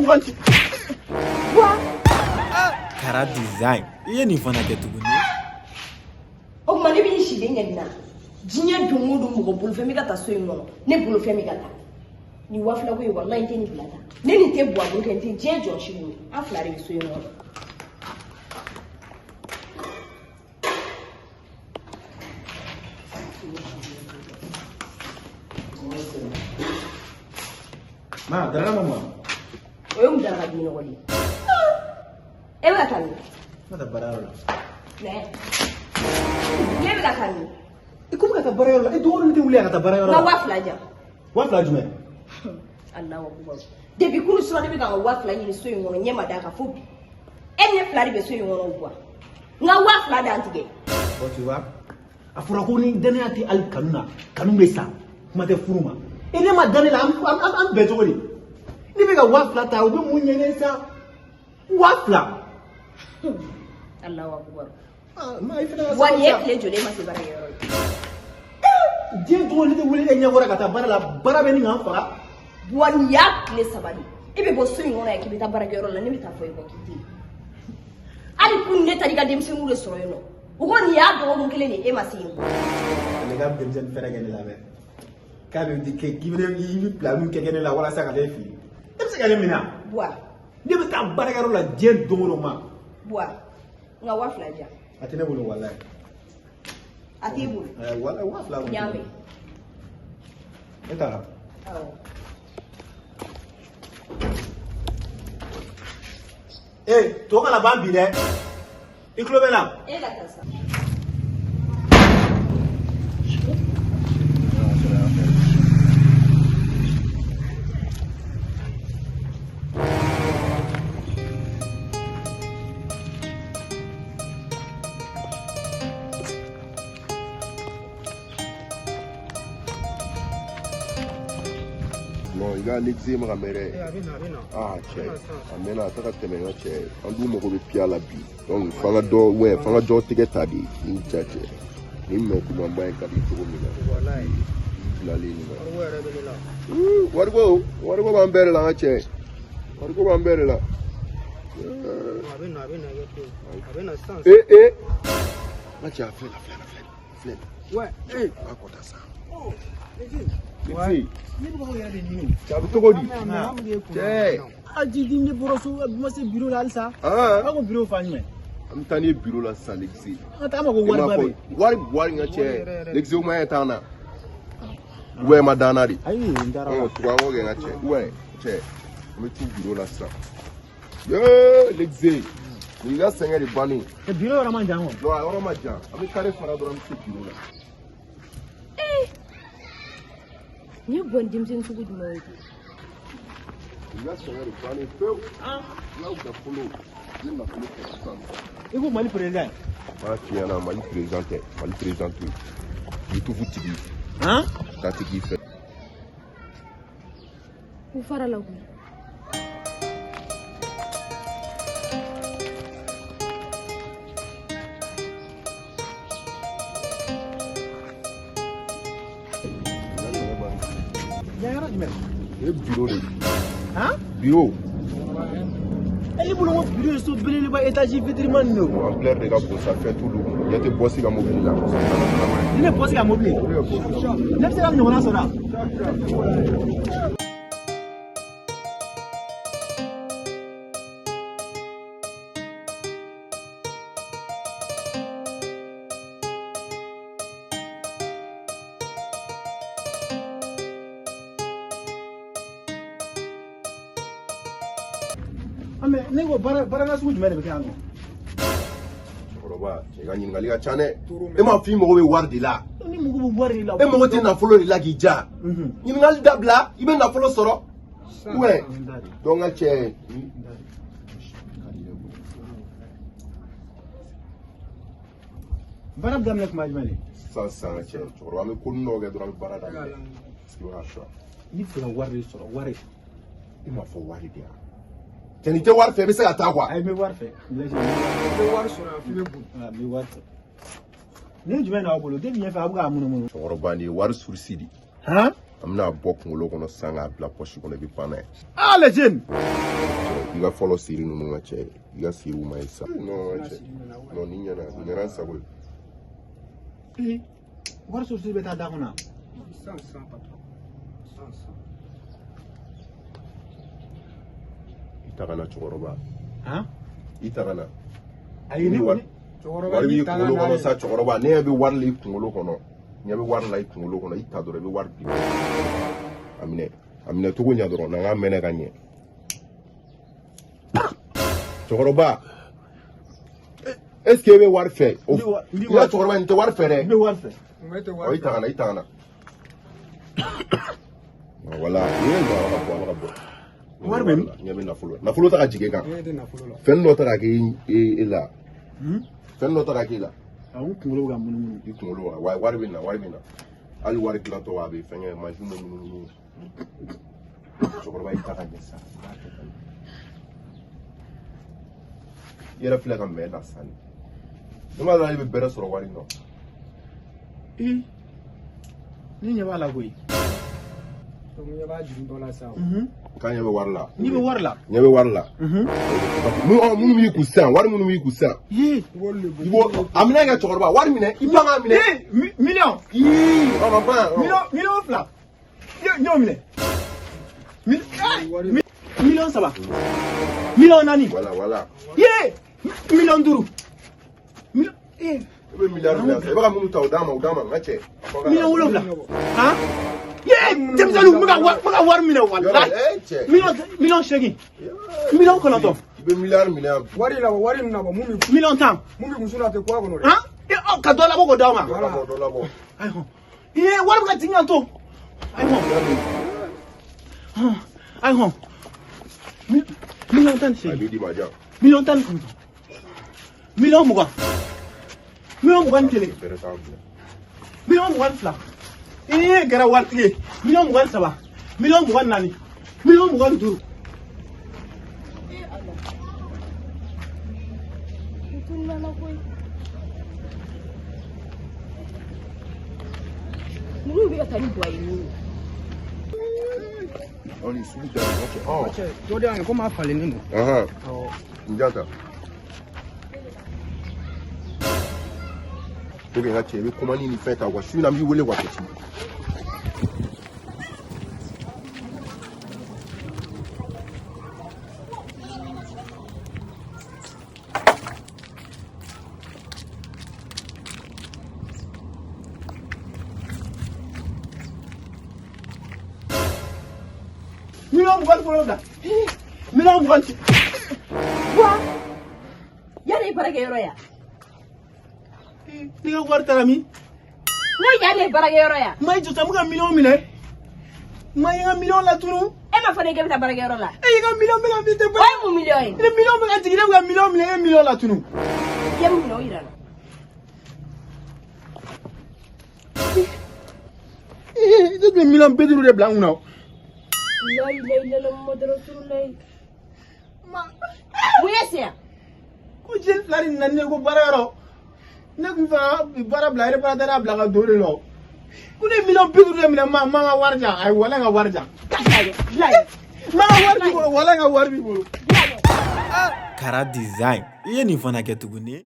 mugan ci. Buwa. Kara design. I ye nin fana kɛ tuguni. O tuma ne bɛ n silen kɛ nin na. Diɲɛ don o don mɔgɔ bolofɛn bɛ ka taa so in kɔnɔ. Ne bolofɛn bɛ ka taa. Nin 2000 ko in walayi n tɛ nin bila tan. Ne nin tɛ Buwa bolo kɛ n tɛ diɲɛ jɔn si bolo. An fila de bɛ so in kɔnɔ. Ma, daraka ma ma. O ye mun daraka dun nɔgɔ ye? E bɛ ka taa min? Ne bɛ taa baarayɔrɔ la. Mɛ ne bɛ ka taa min? I ko n bɛ ka taa baarayɔrɔ la. E don o don ne tɛ wuli yan ka taa baarayɔrɔ N la. ka 2000 di yan. 2000 jumɛn? Alahu akubaru. Depuis kunu sura ne bɛ ka n ka 2000 ɲini so in kɔnɔ ɲɛ ma d'a kan fo bi. E ni ne fila de bɛ so in kɔnɔ o Buwa. N ka 2000 d'an tigɛ. Bon, tu vois, a fɔra ko ni danaya tɛ hali kanu na, kanu bɛ sa, kuma tɛ furu ma. E ne ma da ne la, an bɛn cogo di? Ne bɛ ka 2000 ta, o bɛ mun ɲɛ ne sa? 2000. Alahu akubaru. Ah, ma i fana ka Wa nin ye sabali sa. tile joli e ma se baarakɛyɔrɔ la? Diɲɛ don o don ne tɛ wuli e ɲɛkɔrɔ ka taa baara la, baara bɛ ni ka n faga. Buwa nin y'a tile 3 de ye. E bɛ bɔ so in kɔnɔ yan k'i bɛ taa baarakɛyɔrɔ la, ne bɛ taa fɔ e kɔ k'i tɛ yen. Hali kunun ne taara i ka denmisɛnninw de sɔrɔ yen nɔ. U ko nin y'a dɔgɔkun kelen de ye e ma se yen. Ale ka denmisɛnnin fɛrɛ kɛ ne la dɛ. K'a bɛ di kɛ k'i bɛ i bɛ plan kɛ ne la walasa ka ne fili. E bɛ se ka ne minɛ wa? Buwa. Ne bɛ taa baarakɛyɔrɔ la diɲɛ don o don ma. Buwa, n ka 2000 di yan. A tɛ ne bolo walayi. A t'e bolo. Ɛɛ walayi 2000 kɔni. N y'a mɛn. Ne taara. Awɔ. Ee tɔ kana ban bi dɛ. I tulo bɛ n na. E ka taa sa. Non, i ka Lexi ma ka mɛn dɛ. A bɛ na, a bɛ na. Ah, cɛ, a mɛnna a tɛ ka tɛmɛ n ka cɛ. An dun mago bɛ piya la bi. Donc f'an ka dɔ wɛ f'an ka dɔ tɛgɛ ta de ni ja cɛ. Nin mɛ dumanba in ka di cogo min na. Walayi. I bilalen nin na. Wariko yɛrɛ bɛ ne la. Wariko, wariko b'an bɛɛ de la an ka cɛ. Wariko b'an bɛɛ de la. A bɛ na, a bɛ na i ka to yen. A bɛ na sisan. Ee ee. N ka cɛ a filɛ nin a filɛ nin a filɛ nin a filɛ nin. Ouais, ee. A kɔta sa. Ouais. Lexi, Ne bɛ k'aw yɛrɛ de ɲini. cɛ a bɛ cogo di? Cɛ. A jidi ne bɔra so a ma se bureau la halisa. Ah. Aw ko bureau fan jumɛn? An bɛ taa n'i ye bureau la sisan Lexi. An ka taa an ma ko wari ba bɛ yen. Wari wari n ka cɛ. Lexi o ma ɲɛ t'an na. Ouais ma d'an na de. Ayi n taara. Ɔ tugu an kɔ kɛ n ka cɛ. Ouais cɛ an bɛ t'u bureau la sisan. Yee Lexi nin ka sɛgɛn de bannen. Bureau yɔrɔ man jan kɔ. Non a yɔrɔ ma jan an bɛ carré fara dɔrɔn an bɛ se bureau la. Nin ye Buwa ni denmisɛnnin sugu jumɛn ye ten? Nin ka sɛgɛn de bannen pewu. N ka nafolo n ye nafolo sɔrɔ sisan. I ko Mali président. N b'a f'i ɲɛna Mali président tɛ Mali président to yen. YouTube tigi. Han? K'a tigi fɛ. U fara la koyi. Yan yɔrɔ jumɛn? Nin ye bureau de ye. Han? Bureau. E ne bolo ko bureau ye so belebeleba étage vitrement nin de o. Ampleur de ka bon sa fɛn t'olu kun. Ɲɛ tɛ bɔsi ka mobili la. Ni ne bɔsi ka mobili. Ne bɛ se ka nin ɲɔgɔnna sɔrɔ wa? Mais ne ko baara baara nasugu jumɛn de bɛ kɛ yan nɔ? Cɛkɔrɔba cɛ ka ɲininkali ka ca dɛ. E m'a f'i mago bɛ wari de la. Ne mago bɛ wari de la. E mago tɛ nafolo de la k'i ja. Ɲininkali dabila i bɛ nafolo sɔrɔ. Ouais. Donc n ka cɛ. Baara bɛ daminɛ tuma jumɛn de? Sisan sisan cɛ cɛkɔrɔba an bɛ ko dɔw kɛ dɔrɔn an bɛ baara daminɛ. Parce que i b'a sɔrɔ. Ne bɛ fɛ ka wari de sɔrɔ wari. E m'a fɔ wari de yan. Cɛ n'i tɛ wari fɛ i bɛ se ka taa quoi. Ayi n bɛ wari fɛ. N I bɛ wari sɔrɔ yan f'i bɛ boli. bɛ wari fɛ. Nin ye jumɛn y'aw bolo? Depuis ɲɛfɛ a bɛ k'a munumunu. Cɛkɔrɔba nin ye wari source de ye. Han? An bɛna bɔ kunkolo kɔnɔ sisan k'a bila poche kɔnɔ i bɛ pan n'a ye. Ah les jeunes! I ka fɔlɔ siri ninnu ka cɛ, i ka siriw ma ye sa. Non cɛ, non, nin ɲɛna, nin kɛra n sago ye. Wari source bɛ taa da kɔnɔ. Sisan sisan patron, sisan sisan. I ta ka na cɛkɔrɔba. Han? I ta ka na. Ayi, ne Wari Cɛkɔrɔba wari b'i n'i taara kunkolo n'a kɔnɔ ye. sa cɛkɔrɔba, ne ɲɛ bɛ wari la i kunkolo kɔnɔ. Ɲɛ bɛ wari la i kunkolo kɔnɔ, i ta dɔrɔn i bɛ wari di. A minɛ, a minɛ cogo ɲɛ dɔrɔn, n'an k'a mɛnɛ ka ɲɛ. Cɛkɔrɔba, est ce que e bɛ wari fɛ? N bɛ wa- n bɛ I ka wari- cɛkɔrɔba nin tɛ wari fɛ dɛ. N bɛ wari fɛ. N tɛ Ɔ, wari i ta ka na, i ta ka na. Wala, i ye a ka bɔ, a ka bɔ. Wari bɛ min? Ɲɛ bɛ nafolo la. Nafolo ta ka jigin e kan. Ne tɛ nafolo la. Fɛn dɔ ta ka kɛ e la. Fɛn dɔ ta ka k'e la. Awɔ, n kunkolo bɛ ka munumunu. I kunkolo wa wari bɛ na, wari bɛ na. Hali wari dilantɔ a bɛ fɛnkɛ mansin bɛ munumunu. Cɛkɔrɔba i ta ka ɲɛ sa. I yɛrɛ filɛ ka mɛn la sisan. Ne m'a dɔn i bɛ bɛrɛ sɔrɔ wari nɔ. Ee, ne ɲɛ b'a la koyi. Donc ɲɛ b'a jigin dɔ la sisan. K'a ɲɛ bɛ wari la. N'i bɛ wari la. Ɲɛ bɛ wari la. Minnu b'i kun sisan, wari minnu b'i kun sisan. Ye. I b'olu de bɔ. I b'o a minɛ kɛ cɛkɔrɔba, wari minɛ, i ban k'a minɛ. Ee, miliyɔn. Ii, ɔ ban. Miliyɔn 2. N y'o minɛ. Miliyɔn 3. Miliyɔn 4. Voilà, voilà. Ye. Miliyɔn 5. Miliyɔn. Ee. I bɛ miliyari minɛ i bɛ ka minnu ta o d'a ma, o d'a ma, n ka cɛ. Miliyɔn 7. Han? Ye, denmisɛnninw, n bɛ ka wari minɛ walayi. Ee cɛ. Miliyɔn 8. Miliyɔn 9. I bɛ miliyari minɛ yan. Wari labɔ, wari ninnu labɔ, mun b'i Miliyɔn 10. mun b'i kun sinon a tɛ ku a kɔnɔ dɛ. Han? Ee, ka dɔ labɔ k'o d'aw ma. Dɔ labɔ, dɔ labɔ. Ayiwa. Ee, wari bɛ ka jigin ka to. Ayiwa. Ayiwa. Miliyɔn 18. A b'i di ma jan. Miliyɔn 19. Miliyɔn 20. Miliyɔn 21. Bɛrɛ t'an minɛ. Miliyɔn 22. Ee, kɛra waritigi ye. Miliyɔn 23. Miliyɔn 24. Miliyɔn 25. Ee Ala. N tununna koyi. Ninnu bɛ ka taa ni buwa ye min ye. Ɔ, nin sugu diyara n ka cɛ. Ɔ. Cɛ, dɔ di yan komi a falennen don. Ahan. Awɔ. N jan ta. Ok, n ka cɛ, i bɛ commande ni fɛn ta wa su in na n b'i wele wa petit. Miliyɔn 27. Miliyɔn 20. Buwa, yan de ye baarakɛyɔrɔ ye wa? Ne ka wari taara min? N ko yan de ye baarakɛyɔrɔ ye wa? Ma i jɔ sa, n bɛ ka miliyɔn minɛ. Ma ye n ka miliyɔn latunu. E m'a fɔ ne k'e bɛ taa baarakɛyɔrɔ la. E y'i ka miliyɔn bɛ ka min tɛ O ye mun miliyɔn ye? Ne miliyɔn bɛ ka jigin, ne bɛ ka miliyɔn minɛ, e ye miliyɔn latunu. I ye mun minɛ o yira n na. Ee, ne tun bɛ miliyɔn 50 de bila n kunna. La ilaha illallah Muhammadu Rasulullah. Mun ye sen yan? Ko jeli fila de nana ni ne ko baarayɔrɔ. Ne tun fɛ ka baara bila, réparateur y'a bila ka don o de la. Ko ne ye miliyɔn 50 de minɛ, ma n ka wari di yan. Ayi, walayi n ka wari di yan. Ma n ka wari b'i bolo, walayi n ka wari b'i bolo. Kara Design. I ye nin fana kɛ tuguni.